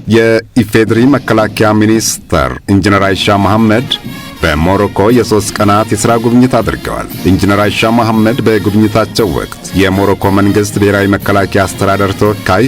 የኢፌድሪ መከላከያ ሚኒስትር ኢንጂነር አይሻ መሐመድ በሞሮኮ የ3 ቀናት የሥራ ጉብኝት አድርገዋል። ኢንጂነር አይሻ መሐመድ በጉብኝታቸው ወቅት የሞሮኮ መንግሥት ብሔራዊ መከላከያ አስተዳደር ተወካይ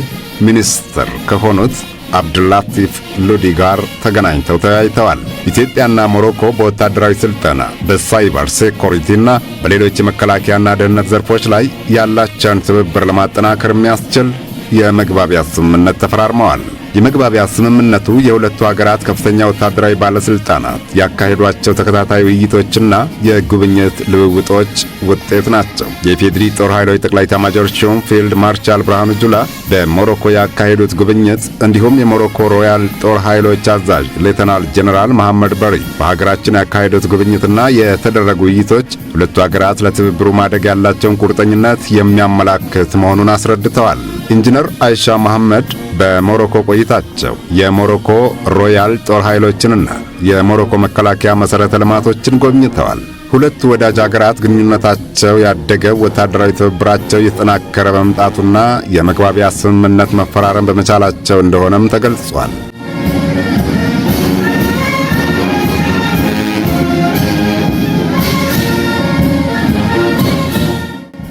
ሚኒስትር ከሆኑት አብዱላቲፍ ሉዲ ጋር ተገናኝተው ተወያይተዋል። ኢትዮጵያና ሞሮኮ በወታደራዊ ስልጠና፣ በ cyber security ና በሌሎች የመከላከያና ደህንነት ዘርፎች ላይ ያላቸውን ትብብር ለማጠናከር የሚያስችል የመግባቢያ ስምምነት ተፈራርመዋል። የመግባቢያ ስምምነቱ የሁለቱ ሀገራት ከፍተኛ ወታደራዊ ባለስልጣናት ያካሄዷቸው ተከታታይ ውይይቶችና የጉብኝት ልውውጦች ውጤት ናቸው። የኢፌዴሪ ጦር ኃይሎች ጠቅላይ ኤታማዦር ሹም ፊልድ ማርሻል ብርሃኑ ጁላ በሞሮኮ ያካሄዱት ጉብኝት እንዲሁም የሞሮኮ ሮያል ጦር ኃይሎች አዛዥ ሌተናል ጄኔራል መሐመድ በሪ በሀገራችን ያካሄዱት ጉብኝትና የተደረጉ ውይይቶች ሁለቱ ሀገራት ለትብብሩ ማደግ ያላቸውን ቁርጠኝነት የሚያመላክት መሆኑን አስረድተዋል። ኢንጂነር አይሻ መሐመድ በሞሮኮ ቆይታቸው የሞሮኮ ሮያል ጦር ኃይሎችንና የሞሮኮ መከላከያ መሠረተ ልማቶችን ጎብኝተዋል። ሁለቱ ወዳጅ አገራት ግንኙነታቸው ያደገው ወታደራዊ ትብብራቸው እየተጠናከረ በመምጣቱና የመግባቢያ ስምምነት መፈራረም በመቻላቸው እንደሆነም ተገልጿል።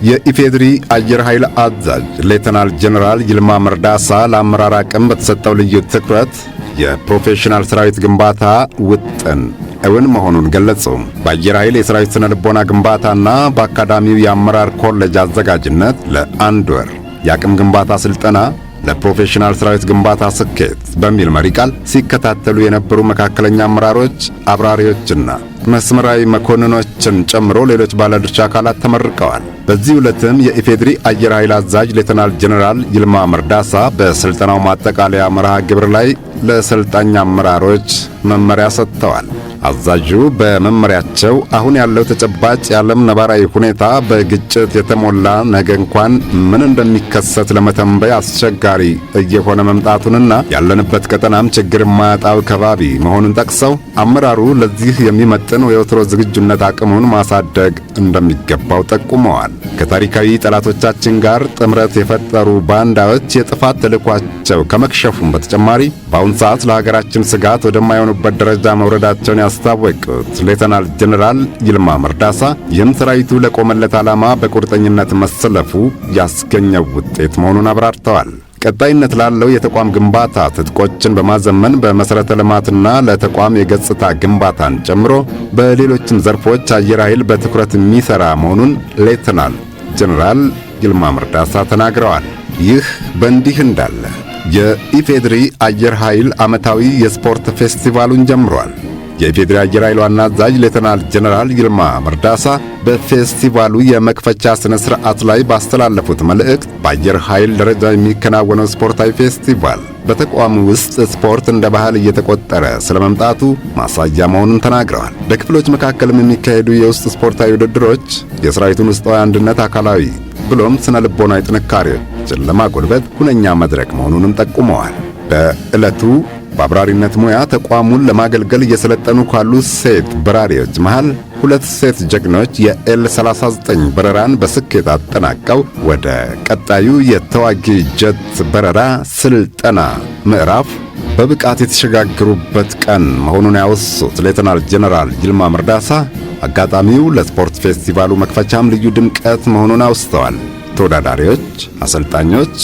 የኢፌድሪ አየር ኃይል አዛዥ ሌተናል ጀነራል ይልማ መርዳሳ ለአመራር አቅም በተሰጠው ልዩ ትኩረት የ professional ሰራዊት ግንባታ ውጥን እውን መሆኑን ገለጹ። በአየር ኃይል የሰራዊት ስነ ልቦና ግንባታና በአካዳሚው የአመራር ኮሌጅ አዘጋጅነት ለአንድ ወር የአቅም ግንባታ ስልጠና ለ professional ሰራዊት ግንባታ ስኬት በሚል መሪ ቃል ሲከታተሉ የነበሩ መካከለኛ አመራሮች፣ አብራሪዎችና መስመራዊ መኮንኖችን ጨምሮ ሌሎች ባለድርሻ አካላት ተመርቀዋል። በዚህ ዕለትም የኢፌድሪ አየር ኃይል አዛዥ ሌተናል ጀነራል ይልማ መርዳሳ በስልጠናው ማጠቃለያ መርሃ ግብር ላይ ለሰልጣኝ አመራሮች መመሪያ ሰጥተዋል። አዛዡ በመመሪያቸው አሁን ያለው ተጨባጭ የዓለም ነባራዊ ሁኔታ በግጭት የተሞላ፣ ነገ እንኳን ምን እንደሚከሰት ለመተንበይ አስቸጋሪ እየሆነ መምጣቱንና ያለንበት ቀጠናም ችግር የማያጣው ከባቢ መሆኑን ጠቅሰው አመራሩ ለዚህ የሚመጥን የወትሮ ዝግጁነት አቅሙን ማሳደግ እንደሚገባው ጠቁመዋል። ከታሪካዊ ጠላቶቻችን ጋር ጥምረት የፈጠሩ ባንዳዎች የጥፋት ተልዕኳቸው ከመክሸፉም በተጨማሪ በአሁን ሰዓት ለሀገራችን ስጋት ወደማይሆኑበት ደረጃ መውረዳቸውን ያስታወቁት ሌተናል ጀነራል ይልማ መርዳሳ፣ ይህም ሰራዊቱ ለቆመለት ዓላማ በቁርጠኝነት መሰለፉ ያስገኘው ውጤት መሆኑን አብራርተዋል። ቀጣይነት ላለው የተቋም ግንባታ ትጥቆችን በማዘመን፣ በመሠረተ ልማትና ለተቋም የገጽታ ግንባታን ጨምሮ በሌሎችም ዘርፎች አየር ኃይል በትኩረት የሚሰራ መሆኑን ሌተናል ጀነራል ይልማ መርዳሳ ተናግረዋል። ይህ በእንዲህ እንዳለ የኢፌድሪ አየር ኃይል ዓመታዊ የስፖርት ፌስቲቫሉን ጀምሯል። የኢፌዴሪ አየር ኃይል ዋና አዛዥ ሌተናል ጀነራል ይልማ መርዳሳ በፌስቲቫሉ የመክፈቻ ስነ ስርዓት ላይ ባስተላለፉት መልእክት፣ በአየር ኃይል ደረጃ የሚከናወነው ስፖርታዊ ፌስቲቫል በተቋሙ ውስጥ ስፖርት እንደ ባህል እየተቆጠረ ስለመምጣቱ ማሳያ መሆኑን ተናግረዋል። በክፍሎች መካከልም የሚካሄዱ የውስጥ ስፖርታዊ ውድድሮች የሰራዊቱን ውስጣዊ አንድነት፣ አካላዊ ብሎም ስነ ልቦናዊ ጥንካሬዎችን ለማጎልበት ሁነኛ መድረክ መሆኑንም ጠቁመዋል። በዕለቱ በአብራሪነት ሙያ ተቋሙን ለማገልገል እየሰለጠኑ ካሉ ሴት በራሪዎች መሃል ሁለት ሴት ጀግኖች የኤል 39 በረራን በስኬት አጠናቀው ወደ ቀጣዩ የተዋጊ ጀት በረራ ስልጠና ምዕራፍ በብቃት የተሸጋገሩበት ቀን መሆኑን ያወሱት ሌተናል ጀነራል ይልማ መርዳሳ፣ አጋጣሚው ለስፖርት ፌስቲቫሉ መክፈቻም ልዩ ድምቀት መሆኑን አውስተዋል። ተወዳዳሪዎች፣ አሰልጣኞች፣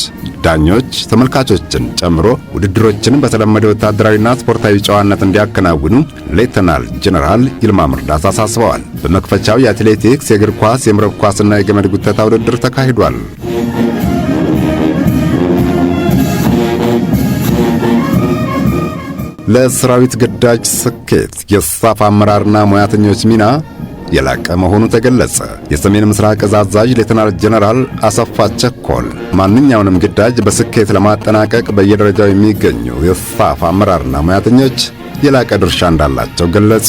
ዳኞች፣ ተመልካቾችን ጨምሮ ውድድሮችን በተለመደ ወታደራዊና ስፖርታዊ ጨዋነት እንዲያከናውኑ ሌተናል ጀነራል ይልማ መርዳሳ አሳስበዋል። በመክፈቻው የአትሌቲክስ፣ የእግር ኳስ፣ የመረብ ኳስና የገመድ ጉተታ ውድድር ተካሂዷል። ለሰራዊት ግዳጅ ስኬት የ staff አመራርና ሙያተኞች ሚና የላቀ መሆኑ ተገለጸ። የሰሜን ምስራቅ እዝ አዛዥ ሌተናል ጀነራል አሰፋ ቸኮል ማንኛውንም ግዳጅ በስኬት ለማጠናቀቅ በየደረጃው የሚገኙ የ staff አመራርና ሙያተኞች የላቀ ድርሻ እንዳላቸው ገለጹ።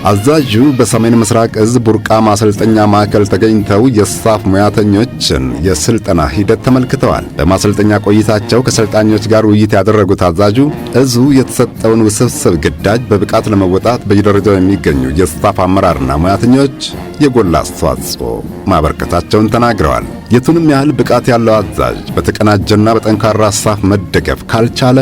አዛዡ በሰሜን ምስራቅ እዝ ቡርቃ ማሰልጠኛ ማዕከል ተገኝተው የ staff ሙያተኞችን የስልጠና ሂደት ተመልክተዋል። በማሰልጠኛ ቆይታቸው ከሰልጣኞች ጋር ውይይት ያደረጉት አዛዡ፣ እዙ የተሰጠውን ውስብስብ ግዳጅ በብቃት ለመወጣት በየደረጃው የሚገኙ የ staff አመራርና ሙያተኞች የጎላ አስተዋጽኦ ማበርከታቸውን ተናግረዋል። የቱንም ያህል ብቃት ያለው አዛዥ በተቀናጀና በጠንካራ staff መደገፍ ካልቻለ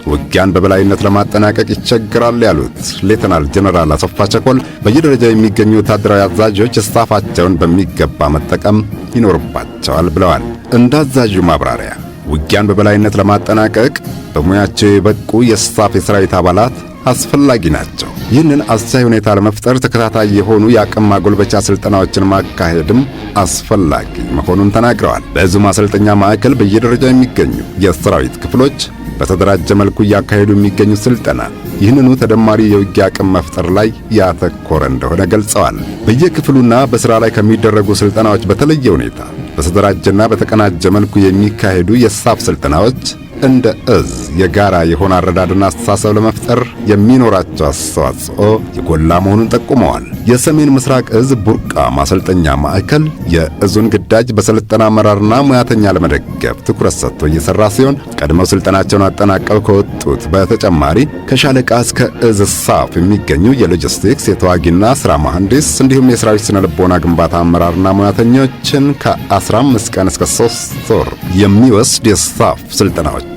ውጊያን በበላይነት ለማጠናቀቅ ይቸግራል ያሉት ሌተናል ጀነራል አሰፋ ቸኮል በየደረጃው የሚገኙ ወታደራዊ አዛዦች ስታፋቸውን በሚገባ መጠቀም ይኖርባቸዋል ብለዋል። እንደ አዛዡ ማብራሪያ ውጊያን በበላይነት ለማጠናቀቅ በሙያቸው የበቁ የስታፍ የሰራዊት አባላት አስፈላጊ ናቸው። ይህንን አስቻይ ሁኔታ ለመፍጠር ተከታታይ የሆኑ የአቅም ማጎልበቻ ስልጠናዎችን ማካሄድም አስፈላጊ መሆኑን ተናግረዋል። በእዙ ማሰልጠኛ ማዕከል በየደረጃው የሚገኙ የሰራዊት ክፍሎች በተደራጀ መልኩ እያካሄዱ የሚገኙ ስልጠና ይህንኑ ተደማሪ የውጊያ አቅም መፍጠር ላይ ያተኮረ እንደሆነ ገልጸዋል። በየክፍሉና በስራ ላይ ከሚደረጉ ስልጠናዎች በተለየ ሁኔታ በተደራጀና በተቀናጀ መልኩ የሚካሄዱ የስታፍ ስልጠናዎች እንደ እዝ የጋራ የሆነ አረዳድና አስተሳሰብ ለመፍጠር የሚኖራቸው አስተዋጽኦ የጎላ መሆኑን ጠቁመዋል። የሰሜን ምስራቅ እዝ ቡርቃ ማሰልጠኛ ማዕከል የእዙን ግዳጅ በሰለጠነ አመራርና ሙያተኛ ለመደገፍ ትኩረት ሰጥቶ እየሰራ ሲሆን፣ ቀድመው ስልጠናቸውን አጠናቀው ከወጡት በተጨማሪ ከሻለቃ እስከ እዝ ስታፍ የሚገኙ የሎጂስቲክስ፣ የተዋጊና ስራ መሐንዲስ እንዲሁም የሰራዊት ስነ ልቦና ግንባታ አመራርና ሙያተኞችን ከ15 ቀን እስከ 3 ወር የሚወስድ የስታፍ ስልጠናዎችን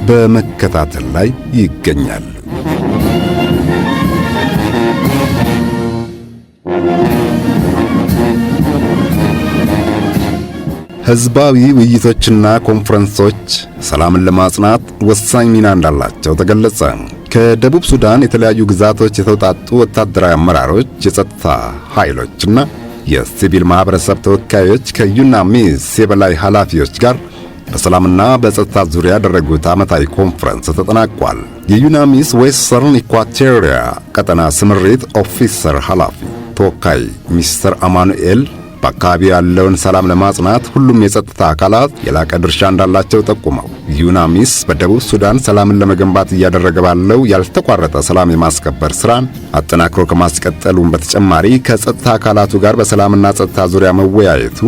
በመከታተል ላይ ይገኛል። ህዝባዊ ውይይቶችና ኮንፈረንሶች ሰላምን ለማጽናት ወሳኝ ሚና እንዳላቸው ተገለጸ። ከደቡብ ሱዳን የተለያዩ ግዛቶች የተውጣጡ ወታደራዊ አመራሮች፣ የጸጥታ ኃይሎችና የሲቪል ማህበረሰብ ተወካዮች ከዩናሚስ የበላይ ኃላፊዎች ጋር በሰላምና በጸጥታ ዙሪያ ያደረጉት ዓመታዊ ኮንፈረንስ ተጠናቋል። የዩናሚስ ዌስተርን ኢኳቶሪያ ቀጠና ስምሪት ኦፊሰር ኃላፊ ተወካይ ሚስተር አማኑኤል በአካባቢው ያለውን ሰላም ለማጽናት ሁሉም የጸጥታ አካላት የላቀ ድርሻ እንዳላቸው ጠቁመው፣ ዩናሚስ በደቡብ ሱዳን ሰላምን ለመገንባት እያደረገ ባለው ያልተቋረጠ ሰላም የማስከበር ስራን አጠናክሮ ከማስቀጠሉም በተጨማሪ ከጸጥታ አካላቱ ጋር በሰላምና ጸጥታ ዙሪያ መወያየቱ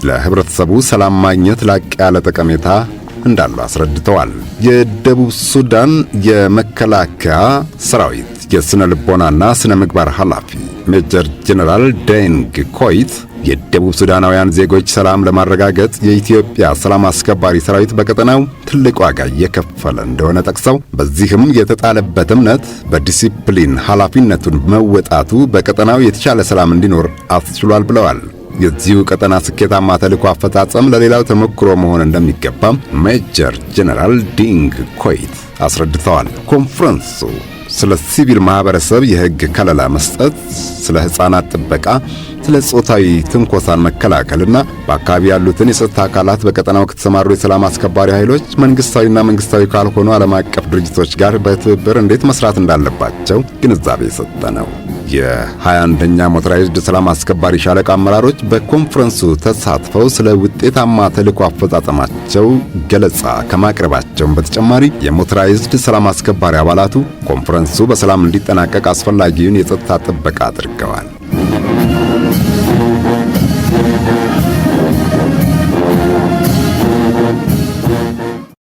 ለህብረተሰቡ ሰላም ማግኘት ላቅ ያለ ጠቀሜታ እንዳለው አስረድተዋል። የደቡብ ሱዳን የመከላከያ ሰራዊት የስነ ልቦናና ስነ ምግባር ኃላፊ ሜጀር ጀነራል ዴንግ ኮይት የደቡብ ሱዳናውያን ዜጎች ሰላም ለማረጋገጥ የኢትዮጵያ ሰላም አስከባሪ ሰራዊት በቀጠናው ትልቅ ዋጋ እየከፈለ እንደሆነ ጠቅሰው፣ በዚህም የተጣለበት እምነት በዲሲፕሊን ኃላፊነቱን መወጣቱ በቀጠናው የተሻለ ሰላም እንዲኖር አስችሏል ብለዋል። የዚሁ ቀጠና ስኬታማ ተልዕኮ አፈጻጸም ለሌላው ተሞክሮ መሆን እንደሚገባም ሜጀር ጀነራል ዲንግ ኮይት አስረድተዋል። ኮንፈረንሱ ስለ ሲቪል ማህበረሰብ የሕግ ከለላ መስጠት፣ ስለ ሕፃናት ጥበቃ፣ ስለ ጾታዊ ትንኮሳን መከላከልና በአካባቢ ያሉትን የጸጥታ አካላት በቀጠናው ከተሰማሩ የሰላም አስከባሪ ኃይሎች፣ መንግስታዊና መንግስታዊ ካልሆኑ ዓለም አቀፍ ድርጅቶች ጋር በትብብር እንዴት መስራት እንዳለባቸው ግንዛቤ የሰጠ ነው። የ21ኛ ሞተራይዝድ ሰላም አስከባሪ ሻለቃ አመራሮች በኮንፈረንሱ ተሳትፈው ስለ ውጤታማ ተልዕኮ አፈጻጸማቸው ገለጻ ከማቅረባቸውም በተጨማሪ የሞተራይዝድ ሰላም አስከባሪ አባላቱ ኮንፈረንሱ በሰላም እንዲጠናቀቅ አስፈላጊውን የጸጥታ ጥበቃ አድርገዋል።